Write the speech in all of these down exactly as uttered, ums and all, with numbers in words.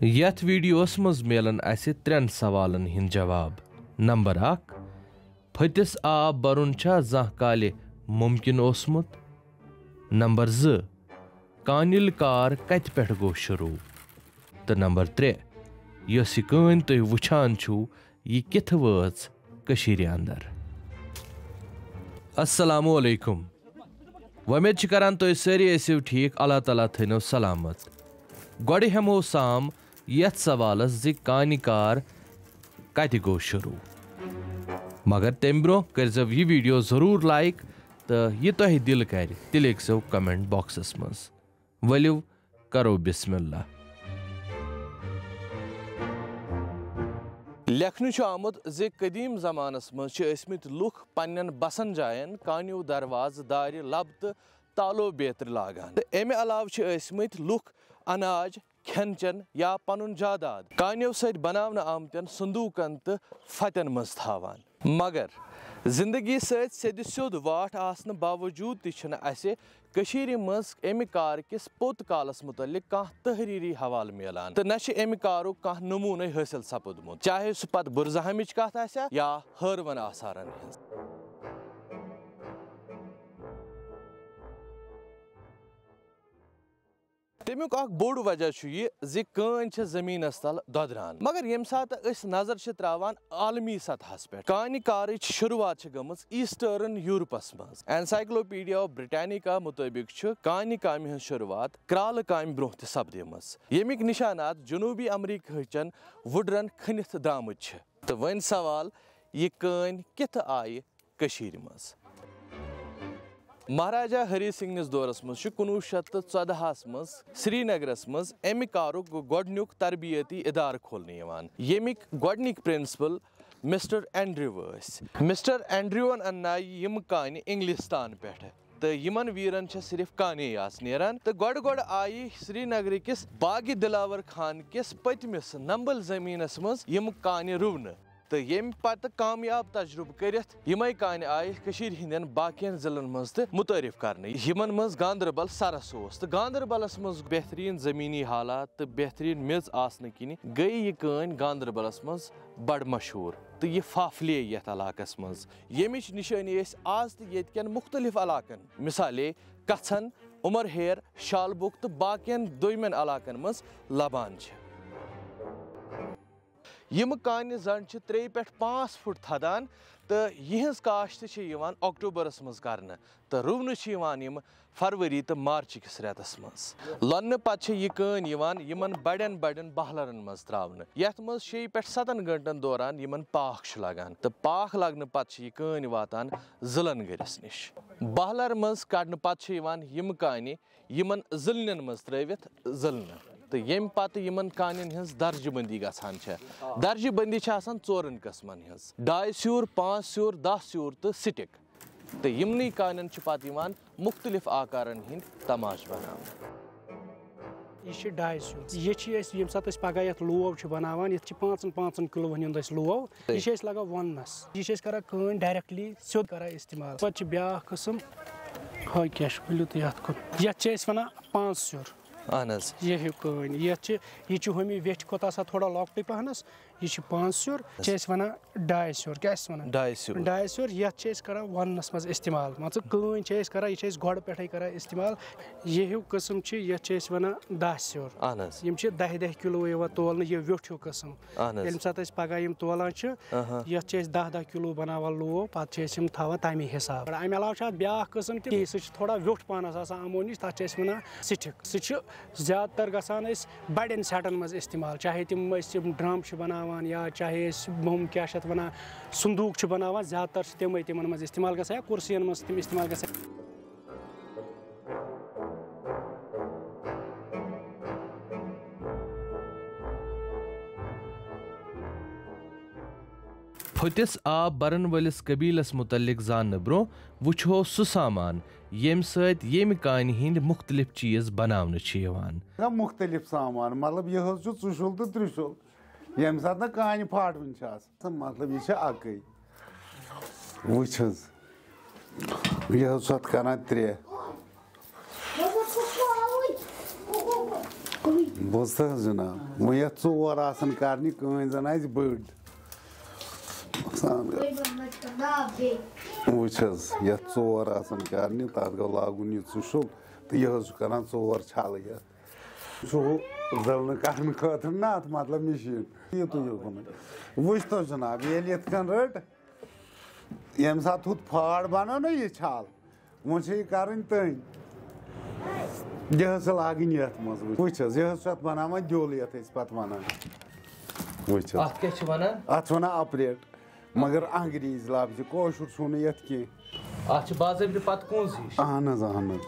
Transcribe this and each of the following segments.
یتھ ویڈیوس منٛز میلن اسہِ ترٛٮ۪ن سوالن ہٕنٛدۍ جواب۔ نمبر اکھ، پھٔتِس آب برُن چھا زانٛہہ کالہِ مُمکِن اوسمُت؟ نمبر زٕ، کانِل کار کتہِ پٮ۪ٹھ گوٚو شروع؟ تہٕ نمبر ترٛےٚ، یۄس یہِ کٲنۍ تُہۍ وٕچھان چھِو، یہِ کِتھ وٲژ کٔشیٖرِ اندر؟ السلام علیکم۔ وۄمید چھِ کران تُہۍ سٲری ٲسِو ٹھیٖک، اللہ تعالیٰ تھٲینو سلامت۔ گۄڈٕ ہٮ۪مو سام یتھ سوالس زِ کانہِ کار کتہِ گوٚو شروع۔ مگر تمہِ برونٛہہ کٔرزیو یہِ ویڈیو ضروٗر لایک، تہٕ یہِ تۄہہِ دِل کرِ تہِ لیکھزیو کمنٹ باکسس منٛز۔ ؤلِو کرو بسم اللہ۔ لیکھنہٕ چھُ آمُت زِ قدیم زمانس منٛز چھِ ٲسمٕتۍ لُکھ پننٮ۪ن بسن جاین کانیو دروازٕ، دارِ، لب تہٕ تالو بیترِ لاگان۔ تہٕ امہِ علاوٕ چھِ ٲسمٕتۍ لُکھ اناج، کھٮ۪ن چٮ۪ن یا پنُن جاداد کانیو سۭتۍ بناونہٕ آمتٮ۪ن صندوقن تہٕ فتٮ۪ن منٛز تھاوان۔ مگر زندگی سۭتۍ سیٚدِ سیوٚد واٹھ آسنہٕ باوجود تہِ چھِنہٕ اسہِ کٔشیٖرِ منٛز امہِ کار کِس پوٚت کالس متعلق کانٛہہ تحریٖری حوالہٕ میلان، تہٕ نہ چھِ امہِ کارُک کانٛہہ نموٗنے حٲصِل سپُدمُت، چاہے سُہ پتہٕ بُرزہامٕچ کتھ آسہِ یا ہٲروَن آثارن ہٕنٛز۔ تمیُک اکھ بوٚڑ وجہ چھُ یہِ زِ کٲنۍ چھِ زٔمیٖنَس تل دۄدران۔ مگر ییٚمہِ ساتہٕ أسۍ نظر چھِ تراوان عالمی سطحَس پٮ۪ٹھ، کانہِ کارٕچ شروٗعات چھِ گٔمٕژ ایسٹرن یورپس منٛز۔ انسائیکلوپیڈیا بریٹانیکا مُطٲبِق چھُ کانہِ کامہِ ہٕنٛز شروٗعات کرالہٕ کامہِ برٛونٛہہ تہِ سپدیمٕژ، ییٚمِکۍ نِشانات جنوٗبی امریکہٕچن وُڈرن کھٔنِتھ درٛامٕتۍ چھِ۔ تہٕ وۄنۍ سوال، یہِ کٲنۍ کِتھ آیہِ کٔشیٖرِ منٛز؟ مہاراجا ہری سنگھ نِس دورس منٛز چھُ کُنوُہ شیٚتھ تہٕ ژۄدہَس منٛز سرینگرس منٛز امہِ کارُک گۄڈٕنیُک تربیتی ادارٕ کھولنہٕ یِوان، ییٚمِکۍ گۄڈٕنِکۍ پرنسپل مسٹر اینڈریو ٲسۍ۔ مسٹر اینڈریون اننایہِ یِم کانہِ انگلستان پٮ۪ٹھٕ، تہٕ یِمن ویرن چھےٚ صرف کانے یاژ نیران۔ تہٕ گۄڈٕ گۄڈٕ آیہِ سرینگرٕ کِس باغِ دلاور خان کِس پٔتمِس نمبل زمینس منٛز یِم کانہِ رُونہٕ۔ تہٕ ییٚمہِ پتہٕ کامیاب تجربہٕ کٔرِتھ یِمے کانہِ آیہِ کٔشیٖرِ ہٕنٛدٮ۪ن باقین ضلعن منٛز تہِ متعارف کرنہٕ، یِمن منٛز گاندربل سرس اوس۔ تہٕ گاندربلس منٛز بہتریٖن زمینی حالات تہٕ بہتریٖن میٚژ آسنہٕ کِنہِ گٔیہِ یہِ کٲنۍ گاندربلس منٛز بڑٕ مشہوٗر، تہٕ یہِ پھپھلیے یتھ علاقس منٛز، ییٚمِچ نشٲنی أسۍ آز تہِ ییٚتہِ کٮ۪ن مختلف علاقن، مثالے کژھن، عمر ہیر، شالبُک تہٕ باقین دوٚیمٮ۪ن علاقن منٛز لبان چھِ۔ یِم کانہِ زَن چھِ ترٛیٚیہِ پٮ۪ٹھ پانٛژھ فُٹ تھدان، تہٕ یِہٕنٛز کاشت چھِ یِوان اکتوبرس منٛز کرنہٕ، تہٕ رُونہٕ چھِ یِوان یِم فروری تہٕ مارچ کِس رٮ۪تس منٛز۔ لوننہٕ پتہٕ چھِ یہِ کٲنۍ یِوان یِمن بڑٮ۪ن بڑٮ۪ن بہلرن منٛز تراونہٕ، یتھ منٛز شیٚیہِ پٮ۪ٹھ ستن گٲنٹن دوران یِمن پاکھ چھُ لگان، تہٕ پاکھ لگنہٕ پتہٕ چھِ یہِ کٲنۍ واتان ضلعن گٔرِس نِش۔ بہلر منٛز کڑنہٕ پتہٕ چھِ یِوان یِم کانہِ یِمن ضلعن منٛز ترٲوِتھ ضلعہٕ، تہٕ ییٚمہِ پتہٕ یِمن کانٮ۪ن ہٕنٛز درجہٕ بندی گژھان چھےٚ۔ درجہٕ بندی چھِ آسان ژورن قٕسمن ہٕنٛز: ڈاے سیور، پانٛژھ سیور، دہ سیور تہٕ سٹک۔ تہٕ یِمنٕے کانٮ۪ن چھِ پتہٕ یِوان مُختٔلِف آکارن ہٕنٛدۍ تماش بناونہٕ۔ یہِ چھِ ڈاے سیور۔ یہِ چھِ أسۍ، ییٚمہِ ساتہٕ أسۍ پگاہ یَتھ لوو چھِ بناوان، یَتھ چھِ پانٛژن پانٛژن کِلوٗہن ہُنٛد أسۍ لوو۔ یہِ چھِ أسۍ لگان ووننَس۔ یہِ چھِ أسۍ کران کٲم، ڈایریکٹلی سیوٚد کران استعمال۔ پتہٕ چھِ بیٛاکھ قٕسم، ہۄ کیٛاہ چھُ، ؤلِو تُہۍ یَتھ کُن۔ یَتھ چھِ أسۍ وَنان پانٛژھ سیُر۔ اہن حظ۔ یہِ ہیوٗ کٲنۍ۔ یَتھ چھِ، یہِ چھُ ہُمہِ ویٹھِ کھۄتہٕ آسان تھوڑا لۄکٹُے پہنَس۔ یہِ چھُ پانٛژھ سیُر، چھِ أسۍ وَنان ڈاے سیُر۔ کیٛاہ چھِ وَنان؟ ڈاے سیُر۔ ڈاے سیُر، یَتھ چھِ أسۍ کَران وَننَس منٛز استعمال۔ مان ژٕ، کٲنۍ چھِ أسۍ کَران، یہِ چھِ أسۍ گۄڈٕ پٮ۪ٹھَے کَران استعمال۔ یہِ ہیوٗ قٕسٕم چھِ، یَتھ چھِ أسۍ وَنان دَہ سیُر۔ اَہَن حظ۔ یِم چھِ دَہہِ دَہہِ کِلوٗ یِوان تولنہٕ، یہِ ویوٚٹھ ہیوٗ قٕسٕم۔ اَہَن حظ۔ ییٚمہِ ساتہٕ أسۍ پَگاہ یِم تولان چھِ، اَہَن۔ یَتھ چھِ أسۍ دَہ دَہ کِلوٗ بَناوان لوو، پَتہٕ چھِ أسۍ یِم تھاوان تَمی حِساب۔ اَمہِ علاوٕ چھُ اَتھ بیٛاکھ قٕسٕم تہِ، سُہ چھُ تھوڑا ویوٚٹھ پَہنَس آسان یِمو نِش، تَتھ چھِ أسۍ وَنان سِٹھِک۔ سُہ چھُ زیادٕ تر گژھان أسۍ بڑٮ۪ن سیٹن منٛز استعمال، چاہے تِم أسۍ یِم ڈرم چھِ بناوان یا چاہے أسۍ ہُم کیٛاہ چھِ اَتھ وَنان، صندوٗق چھِ بناوان، زیادٕ تر چھِ تِمے تِمن منٛز استعمال گژھان یا کُرسین منٛز چھِ تِم استعمال گژھان۔ پھٔتِس آب برن وٲلِس قبیلس مُتعلق زاننہٕ برٛونٛہہ وٕچھو سُہ سامان، ییٚمہِ سۭتۍ ییٚمہِ کانہِ ہٕنٛدۍ مُختٔلِف چیٖز بناونہٕ چھِ یِوان۔ نہ، مُختٔلِف سامان، مطلب، یہِ حظ چھُ ژُشُل تہٕ ترٛشُل، ییٚمہِ ساتہٕ نہٕ کانہِ پھاٹوٕنۍ چھِ آسان، مطلب، یہِ چھِ اَکٕے۔ وٕچھ حظ، یہِ حظ چھُ اَتھ کران ترٛےٚ۔ بوز تہٕ حظ جناب، وۄنۍ یتھ ژور آسن کرنہِ، کٲنۍ زن آسہِ بٔڑ۔ وٕچھ حظ، یتھ ژور آسن کرنہِ، تتھ گوٚو لاگُن یہِ ژُشُل، تہٕ یہِ حظ چھُ کران ژور چھلہٕ یتھ۔ یہِ چھُ ہُہ زٕلنہٕ کرنہٕ خٲطرٕ نا اتھ، مطلب مِشیٖن۔ یہِ تُلِو کُنُے۔ وٕچھ تو جناب، ییٚلہِ یِتھ کٔنۍ رٔٹ، ییٚمہِ ساتہٕ ہُتھ پھاڑ بنٲو نا یہِ چھل، وۄنۍ چھِ یہِ کرٕنۍ تٔنۍ۔ یہِ حظ چھِ لاگٕنۍ یَتھ منٛز۔ وٕچھ، وٕچھ حظ، یہِ حظ چھُ اَتھ بناوان دیُل، یَتھ أسۍ پَتہٕ وَنان۔ وٕچھ حظ۔ اَتھ کیٛاہ چھِ وَنان؟ اَتھ چھِ وَنان اَپریٹ، مگر انگریٖزۍ لفظ، کٲشُر چھُنہٕ یَتھ کینٛہہ۔ اَتھ چھِ باضٲبطہٕ پَتہٕ کُنٛز ہِش۔ اَہَن حظ، اَہَن حظ۔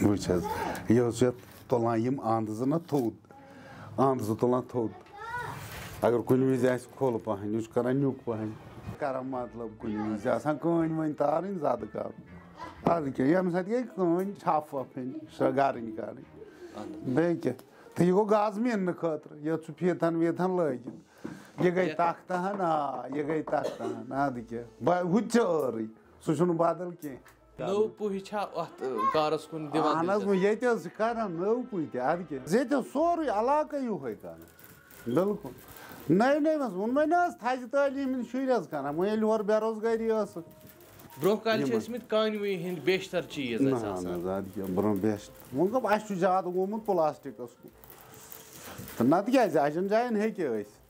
وٕچھ حظ، یہِ حظ چھُ یَتھ تُلان یِم اَنٛد زٕ نہ تھوٚد۔ اَنٛد زٕ تُلان تھوٚد۔ اگر کُنہِ وِزِ آسہِ کھوٚل پَہَن، یہِ چھُ کَران نیُک پَہَن۔ کَران مطلب کُنہِ وِزِ آسان کٲنۍ وٲنۍ تارٕنۍ، زَدٕ کَرُن۔ اَدٕ کیٛاہ، ییٚمہِ ساتہٕ گٔے کٲنۍ چھَپھ وَپھ ہیٚنۍ، سۄ گَرٕنۍ کَرٕنۍ۔ بیٚیہِ کیٛاہ؟ تہٕ یہِ گوٚو گازٕ مِننہٕ خٲطرٕ۔ یَتھ چھُ فیٖتَن ویٖتَن لٲگِتھ۔ یہِ گٔے یَتھ تَختہٕ ہَن، آ، یہِ گٔے تَختہٕ ہَن۔ اَدٕ کیٛاہ؟ بہ-، ہُہ تہِ چھِ ٲرٕے۔ سُہ چھُنہٕ بدل کینٛہہ۔ نٔو پُہۍ چھا اَتھ، ٲ، کارَس کُن دِوان اہن حظ، دِلچسپی؟ وۄنۍ ییٚتہِ حظ چھِ کران نٔو پُہۍ تہِ، اَدٕ کیٛاہ؟ ییٚتہِ حظ سورُے علاقے یُہے کران۔ بِلکُل۔ نٔے نٔے حظ، ووٚنمَے نہ حظ، تھزِ تعلیٖم ہِنٛدۍ شُرۍ حظ کران۔ وۄنۍ ییٚلہِ ہورٕ بے روزگٲری ٲسٕکھ۔ برٛونٛہہ کالہِ چھِ یِم ٲسۍ مٕتۍ کانہِ وُیہِ ہِنٛدۍ بیشتر چیٖز نہ اَسہِ حظ، آسان۔ اَدٕ کیٛاہ، برٛونٛہہ بیشتر۔ وۄنۍ گوٚو، اَسہِ چھُ زیادٕ گوٚمُت پلاسٹکَس کُن۔ تہٕ نَتہٕ کیٛازِ؟ اَجَن جایَن ہیٚکہِ ٲسِتھ۔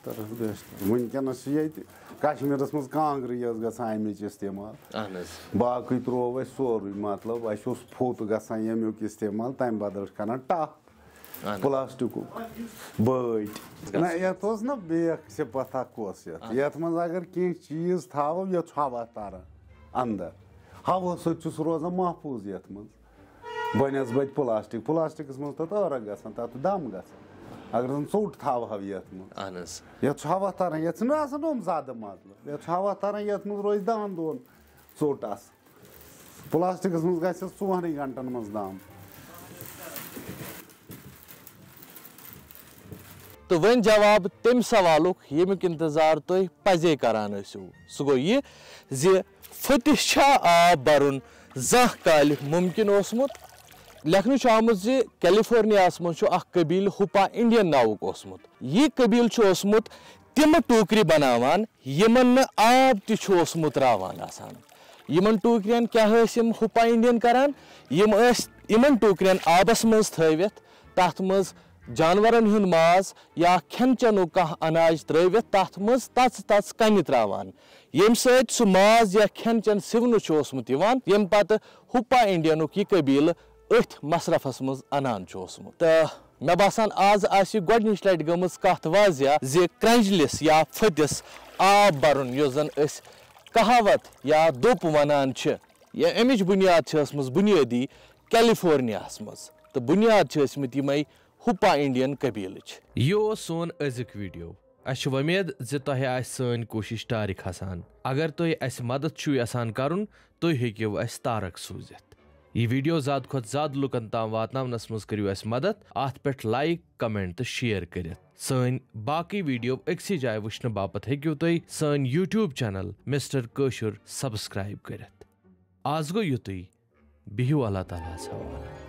طرف بیشتر۔ وٕنکیٚنَس چھِ ییٚتہِ کشمیٖرَس منٛز کانٛگرٕے یٲژ گژھان اَمِچ استعمال۔ اہن حظ۔ باقٕے ترٛوو اَسہِ سورُے، مطلب، اَسہِ اوس پھوٚت گژھان ییٚمیُک استعمال، تَمہِ بدل چھِ کران ٹَپھ اہن حظ۔ پلاسٹِکُک بٲٹۍ۔ گژھان۔ نہ، یَتھ اوس نہ بیکھ صفت اَکھ اوس یَتھ۔ اہن۔ یَتھ منٛز اگر کینٛہہ چیٖز تھاوو، یَتھ چھُ ہوا تَران اَندَر۔ ہوا سۭتۍ چھُ سُہ روزان محفوٗظ یَتھ منٛز۔ بنسبت پلاسٹک، پلاسٹکس منٛز تتھ عٲرق گژھان، تتھ چھُ دم گژھان۔ اگر زن ژوٚٹ تھاوہو یتھ منٛز، اہن حظ۔ یتھ چھُ ہوا تران، یتھ چھُنہٕ آسان یِم زدٕ مطلب، یتھ چھُ ہوا تران، یتھ منٛز روزِ دان دون ژوٚٹ آسان۔ پلاسٹکس منٛز گژھِ ژوٚوُہنٕے گھنٹن منٛز دم۔ تہٕ وۄنۍ جواب تمہِ سوالُک ییٚمیُک انتظار تُہۍ پزے کران ٲسِو، سُہ گوٚو یہِ زِ پھٔتِس چھا آب برُن زانٛہہ کالہِ مُمکِن اوسمُت؟ لیکھنہٕ چھُ آمُت زِ کیلیفورنیاہَس منٛز چھُ اکھ قبیلہٕ ہُپا انڈین ناوُک اوسمُت۔ یہِ قبیلہٕ چھُ اوسمُت تِمہٕ ٹوٗکرِ بناوان، یِمن نہٕ آب تہِ چھُ اوسمُت راوان آسان۔ یِمن ٹوٗکرٮ۪ن کیٛاہ ٲسۍ یِم ہُپا انڈین کران؟ یِم ٲسۍ یِمن ٹوٗکرٮ۪ن آبس منٛز تھٲوِتھ، تتھ منٛز جانورن ہُنٛد ماز یا کھٮ۪ن چٮ۪نُک کانٛہہ اناج ترٲوِتھ تتھ منٛز تژٕ تژٕ کنہِ تراوان، ییٚمہِ سۭتۍ سُہ ماز یا کھٮ۪ن چٮ۪ن سِونہٕ چھُ اوسمُت یِوان، ییٚمہِ پتہٕ ہُپا انڈینُک یہِ قبیلہٕ أتھۍ مصرفس منٛز انان چھُ اوسمُت۔ تہٕ مےٚ باسان، از آسہِ گۄڈٕنِچ لٹہِ گٔمٕژ کتھ واضح زِ کرنجلِس یا پھٔتِس آب برُن، یُس زن أسۍ کہاوت یا دوٚپ ونان چھِ، یا امِچ بنیاد چھِ ٲسمٕژ بنیٲدی کیلیفورنیاہس منٛز، تہٕ بنیاد چھِ ٲسمٕتۍ یِمے ہُپا انڈین قبیلٕچ۔ یہِ اوس سون أزیُک ویڈیو۔ اسہِ چھِ وۄمید زِ تۄہہِ آسہِ سٲنۍ کوٗشش ٹارِ کھسان۔ اگر تُہۍ اسہِ مدد چھِو یژھان کرُن، تُہۍ ہیٚکِو اسہِ تارک سوٗزِتھ۔ یہِ ویڈیو زیادٕ کھۄتہٕ زیادٕ لُکن تام واتناونس منٛز کٔرِو اسہِ مدد، اتھ پٮ۪ٹھ لایک، کمنٹ تہٕ شیئر کٔرِتھ۔ سٲنۍ باقٕے ویڈیو أکسٕے جایہِ وٕچھنہٕ باپتھ ہیٚکِو تُہۍ سٲنۍ YouTube چینل مسٹر کٲشُر سبسکرائب کٔرِتھ۔ آز گوٚو یُتُے۔ بِہِو اللہ تعالیٰ ہَس حوالہٕ۔